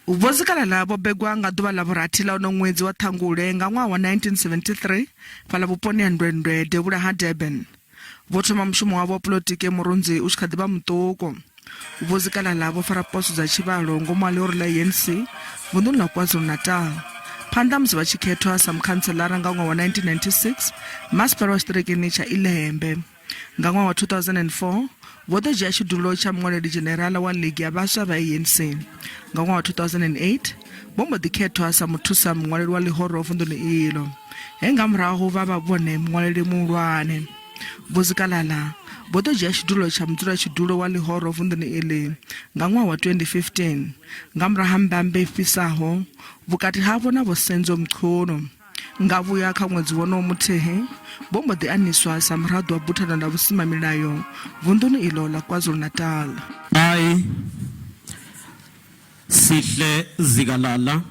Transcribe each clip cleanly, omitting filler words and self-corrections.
Vho Zikalala vho begwa nga ḓuvha ḽa vhurathi ḽa uno ṅwedzi wa Ṱhangule nga ṅwaha wa 1973 fhaḽa vhuponi ha Ndwendwe, devhula ha Durban. Vho thoma mushumo wavho wa polotiki murunzi u tshi kha ḓi vha muṱuku. Vho Zikalala vho fara poso dza tshivhalo ngomu ha ḽihoro ḽa ANC vunḓuni ḽa KwaZulu-Natal. Phanḓa ha musi vha tshi khethwa sa mukhantselara nga ṅwaha wa 1996 masipala wa tshiṱirikini tsha Ilembe. Nga ṅwaha wa 2004, vho ḓo dzhia tshidulo tsha muṅwaleli dzhenerala wa Ligi ya Vhaswa vha ANC. Nga ṅwaha wa 2008, vho mbo ḓi khethwa sa muthusa muṅwaleli wa ḽihoro vunḓuni iḽo, he nga murahu vha vha vhone muṅwaleli muhulwane. Vho Zikalala vho ḓo dzhia tshidulo tsha mudzulatshidulo wa ḽihoro vunḓuni iḽi nga ṅwaha wa 2015 nga murahu ha mbambe i fhisaho vhukati havho na Vho Senzo Mchunu. Nga vhuya kha ṅwedzi wonowo muthihi, vho mbo ḓi aniswa sa muraḓo wa buthano ḽa vhusimamilayo vunḓuni iḽo ḽa KwaZulu-Natal. I, Sihle Zikalala,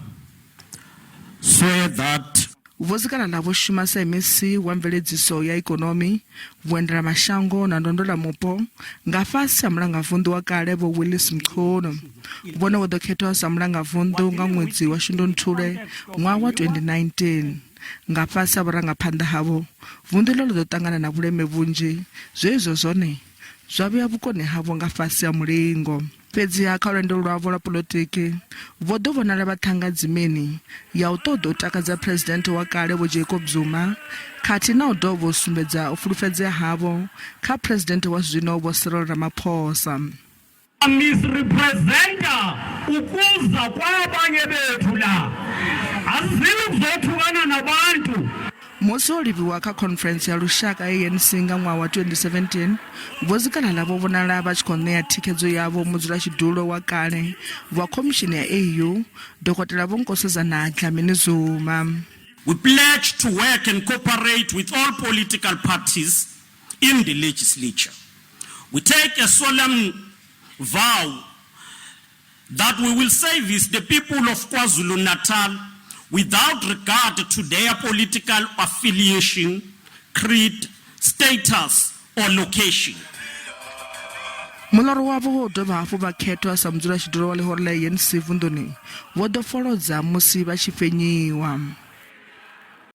swear that. Vho Zikalala vho shuma sa MEC wa mveledziso ya ikonomi, vhuendelamashango na ndondolamupo nga fhasi ha mulangavunḓu wa kale Vho Willies Mchunu. Vhone vho ḓo khethwa sa mulangavunḓu nga ṅwedzi wa Shundunthule ṅwaha wa 2019. Nga fhasi ha vhurangaphanḓa havho, vunḓu iḽo ḽo ḓo ṱangana na vhuleme vhunzhi, zwe izwo zwone zwa vhea vhukoni havho nga fhasi ha mulingo. Fhedziha kha lwendo lwavho lwa poḽotiki, vho ḓo vhonala vha ṱhangadzimeni ya u ṱoḓa u takadza Phresidennde wa kale Vho Jacob Zuma khathihi na u dovha u sumbedza u fulufhedzea havho kha Phresidennde wa zwino Vho Cyril Ramaphosa. Misrepresenta ukuza kwabanye bethu la. Asizile ukuzothukana nabantu. Musi o livhiwa kha khonferentsi ya lushaka ya ANC nga ṅwaha wa 2017, Vho Zikalala vho vhonala vha tshi khou ṋea thikhedzo yavho mudzulatshidulo wa kale wa khomishini ya AU, Dokotela Vho Nkosazana Dlamini Zuma. We pledge to work and cooperate with all political parties in the legislature. We take a solemn vow that we will service the people of KwaZulu-Natal without regard to their political affiliation, creed, status or location. Muloro wavho wa u dovha hafhu vha khethwa sa mudzulatshidulo wa ḽihoro ḽa ANC vunḓuni wo ḓo folodza musi vha tshi fhenyiwa.